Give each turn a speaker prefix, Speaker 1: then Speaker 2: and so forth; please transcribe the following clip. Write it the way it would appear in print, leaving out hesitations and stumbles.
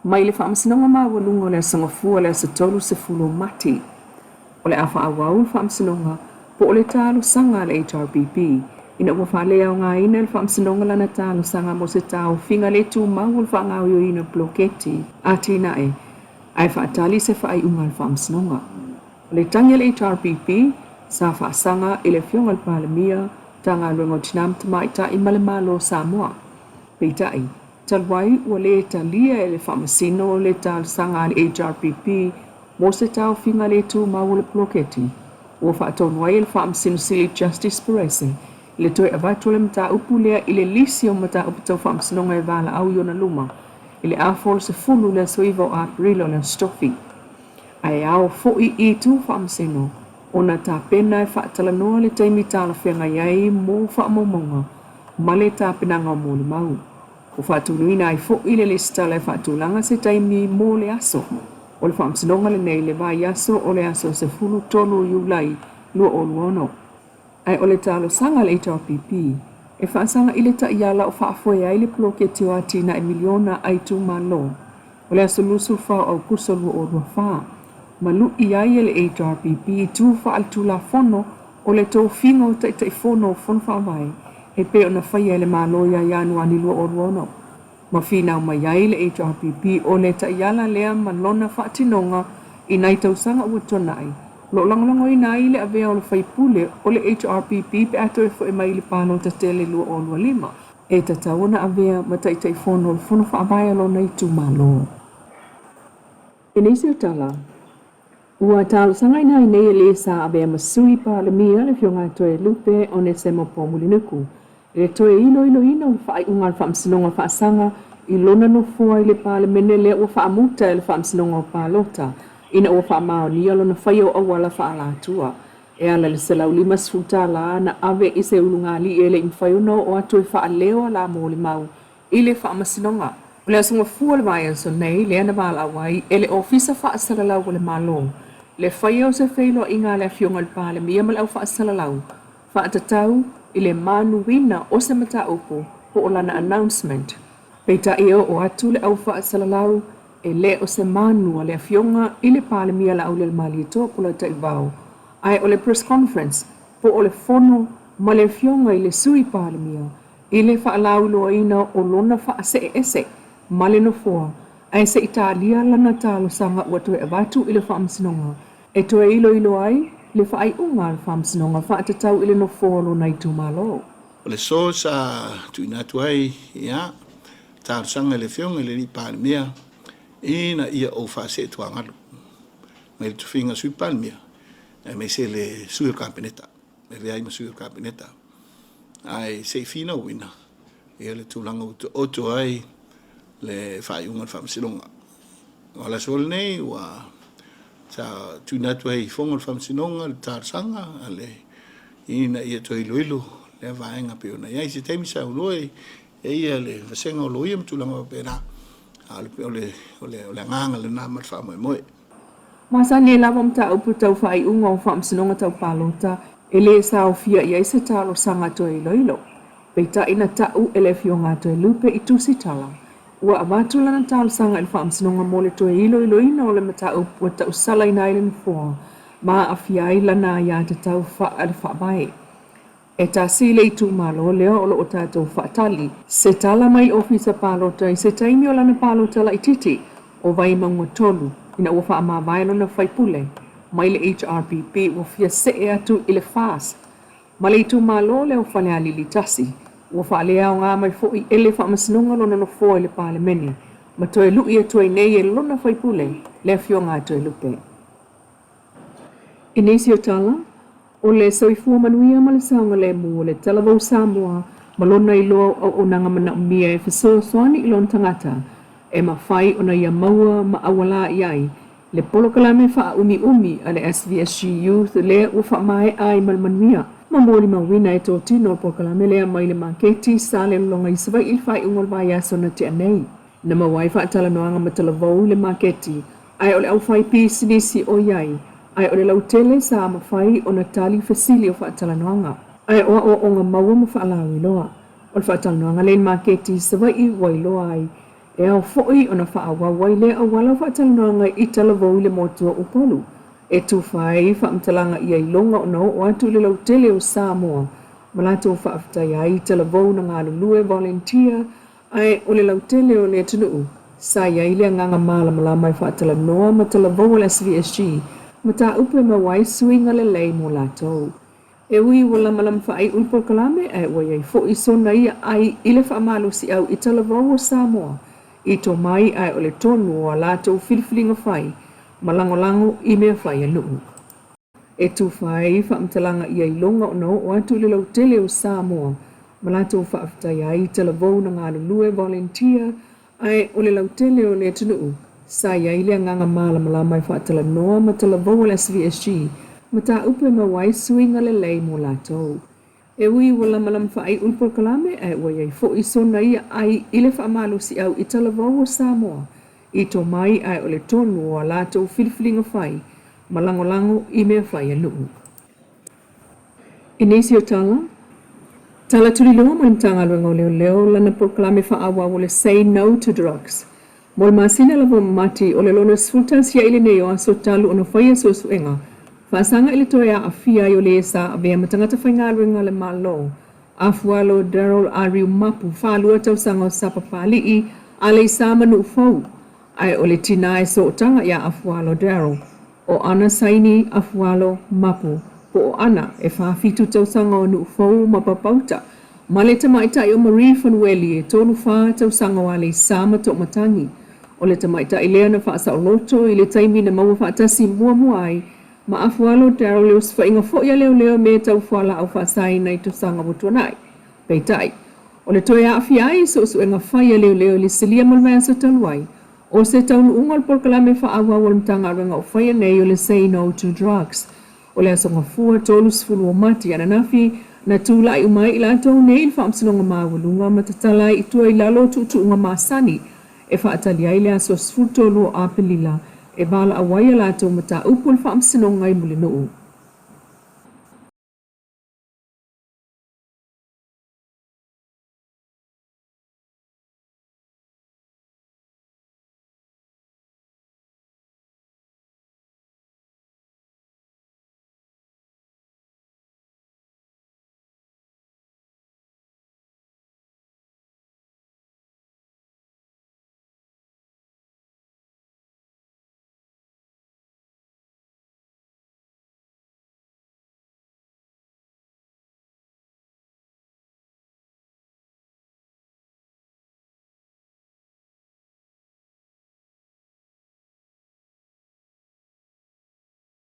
Speaker 1: Mai le Faamasinoga Maualuga o le Aso Gafua o le aso 30 o Mati. O le a faaauau le Faamasinoga po o le talosaga a le HRPP ina ua faaleaogaina e le Faamasinoga lana talosaga mo se taofiga le tumau o le faagaoioiina o poloketi atinae ae faatali se faaiuga a le Faamasinoga. O le tagi a le HRPP sa faasaga i le Afioga i le Palemia, Matagaluega o Tina ma Tamaitai ma le Malo o Samoa. Peitai, talu ai ua le talia e le Faamasino le talosaga a le HRPP mo se taofiga le tumau o le poloketi, ua faatonu ai e le Faamasino Sili Justice Perese le toe avatu o le mataupu lea i le lisi o mataupu tau faamasinoga e valaau i ona luma i le a 30 le aso 9 o Aperila o le Aso Tofi. Ae ao foi i itu faamasino ona tapena e faatalanoa le taimi talafeagai ai mo faamaumauga ma le tapenaga o molimau. Ua faatunuina ai foi le lesitala e faatulaga se taimi mo le aso o le faamasinoga lenei le vaiaso o le aso 13 o Iulai 2026. Ae o le talosaga a le HRPP e faasaga i le taiala o faafoe ai le poloketi o atinae miliona a itumalo o le aso 24 o Aukuso 2024, ma lu'i ai e le HRPP i tu faaletulafono o le tofiga o Taitaifono o Fono Faavae e pei ona faia e le Malo ia Ianuari 2026. Ma finau mai ai le HRPP o le taiala lea ma lona faatinoga i nai tausaga ua tuanai, o lo o lagolagoina ai le avea o le faipule o le HRPP pe a toe foi mai i le palota tele 2025, e tatau ona avea ma Taitaifono o le Fono Faavae a lona itumalo. I nisi o tala, ua talosagaina ai nei e le sa avea ma Sui Palemia le Afioga ia Toelupe Onesemo Poumulinuku i le toe iloiloina o le faaiuga a le Faamasinoga Faasaga i lona nofoa i le Palemene lea ua faamuta e le Faamasinoga o Palota ina ua faamaonia lona faia o auala faaalatua e ala i le $150 na ave i se ulugalii e le i mafai ona oo atu e faaleo a la molimau i le Faamasinoga. O le Aso Gafua o le vaiaso nei lea na valaau ai e le Ofisa Faasalalau o le Malo le faia o se feiloaiga a le Afioga i le Palemia ma le au faasalalau faatatau i le manuina o se mataupu po o lana announcement. Peitai e oo atu le au faasalalau e le o se manu a le Afioga i le Palemia Laaulialemalietoa Polataivao, ae o le press conference po o le fono ma le Afioga i le Sui Palemia i le faalauiloaina o lona faaseeese ma le nofoa ae se i talia lana talosaga ua toe avatu i le Faamasinoga e toe iloilo ai le faaiuga a le Faamasinoga faatatau i le nofoa o lona itumalo.
Speaker 2: O le so sa tuuina atu ai ia talosaga i le Afioga i le Alii Palemia ina ia ou faasee tuagalu mai le tofiga Sui Palemia aemaise le Sui o le Kapeneta, e avea ai ma Sui o le Kapeneta. Ae se i finauina ia le tulaga ua taoto ai le faaiuga o le Faamasinoga. O le aso lenei ua sa tuuina atu ai i fono o le Faamasinoga le talosaga a le ina ia toe iloilo lea vaega pei ona i ai. Se taimi saunoa e ia le vasega o loia ma tulaga faapena, a o le agaga lena ma le faamoemoe.
Speaker 1: Masani lava mataupu tau faaiuga o faamasinoga tau palota e le saofia i ai se talosaga toe iloilo. Peitai na ta'u e le Afioga a Toelupe i Tusitala, ua avatu lana talosaga i le Faamasinoga mo le toe iloiloina o le mataupu ua ta'usalaina ai le Nofoa ma aafia ai lana aiatatau faale-faavae. E tasi le itumalo lea o lo o tatou faatali se tala mai le Ofisa Palota i se taimi o lana palota laitiiti o Vaimauga 3 ina ua faamavae lona faipule mai le HRPP ua fia see atu i le FAST ma le itumalo lea o Falealili 1, ua faaleaoga mai foi e le Faamasinoga lona nofoa i le Palemene ma toe lu'i atu ai nei e lona faipule le Afioga a Toelupe. I nisi o tala, o le soifua manuia ma le saogalemu o le talavou Samoa ma lona iloa o auaunaga manaomia e fesoasoani i lona tagata e mafai ona ia maua ma auala i ai le polokalame faaumiumi a le SVSG Youth lea ua faamaea ai ma le manuia ma molimauina e totino le polokalame lea mai le maketi Salelologa i Savaii i le faaiuga o le vaiaso na tea nei. Na maua ai faatalanoaga ma talavou i le maketi ae o le aufaipisinisi o i ai, ae o le lautele sa mafai ona tali fesili o faatalanoaga. Ae o aoaoga maua ma faalauiloa o le faatalanoaga lea i le maketi i Savaii ua iloa ai. E ao foi ona faaauau ai lea auala o faatalanoaga i talavou i le motu o Upolu e tufa ai faamatalaga ia iloga ona oo atu i le lautele o Samoa ma latou faafetaia ai talavou na galulue volunteer ae o le lautele o le atunuu sa i ai le agaga malamalama e faatalanoa ma talavou a le SVSG mataupu e maua ai suiga lelei mo latou. E ui ua lamalama faaiu le polokalame ae ua i ai foi sona ia ai i le faamalosiau i talavou o Samoa i tomai ae o le tonu o a latou filifiliga fai ma lagolago i mea fai a nuu. E tufa ai faamatalaga ia iloga ona oo atu i le lautele o Samoa ma latou faafetaia ai talavou na galulue volunteer ae o le lautele o le atunuu sa i ai le agaga malamalama e faatalanoa ma talavou a le SVSG mataupu e maua ai suiga lelei mo latou. E ui ua lamalama faaiu le polokalame ae ua i ai foi sona ia ai i le faamalosiau i talavou o Samoa i tomai ae o le tonu o a latou filifiliga fai ma lagolago i mea fai a nuu. I nisi o tala, tala tuliloa mai le Matagaluega o Leoleo lana polokalame faaauau o le Say No to Drugs. Mo le masina lava o Mati o le lona 11 ai lenei o aso talu ona faia suesuega faasaga i le toe aafia ai o le sa avea ma tagata faigaluega a le Malo Afualo Daryl Ariu Mapu 42 tausaga o Sapapalii Aleisa ma Nuufou ae o le tina e sootaga iā Afualo Daryl o Ana Saini Afualo Mapu po o Ana e 47 tausaga o Nuufou ma Papauta ma le tamaitai o Marie Fanueli e 34 tausaga o Aleisa ma Toomatagi. O le tamaitai lea na faasaoloto i le taimi na maua faatasi muamua ai ma Afualo Daryl le osofaiga foi a leoleo me tau fualaau faasaina i tausaga ua tuanai. Peitai, o le toe aafia ai i suesuega fai a leoleo i le silia mo le vaiaso talu ai, o se taunuuga o le polokalame faaauau a le Matagaluega o faia nei o le Say No to Drugs. O le Aso Gafua 30 o Mati ananafi na tulai uma ai i latou nei i le Faamasinoga Maualuga ma tatala ai i tua i lalo o tuutuuga masani e faatali ai le aso 13 o Aperila e valaau ai a latou mataupu i le Faamasinoga i Mulinuu.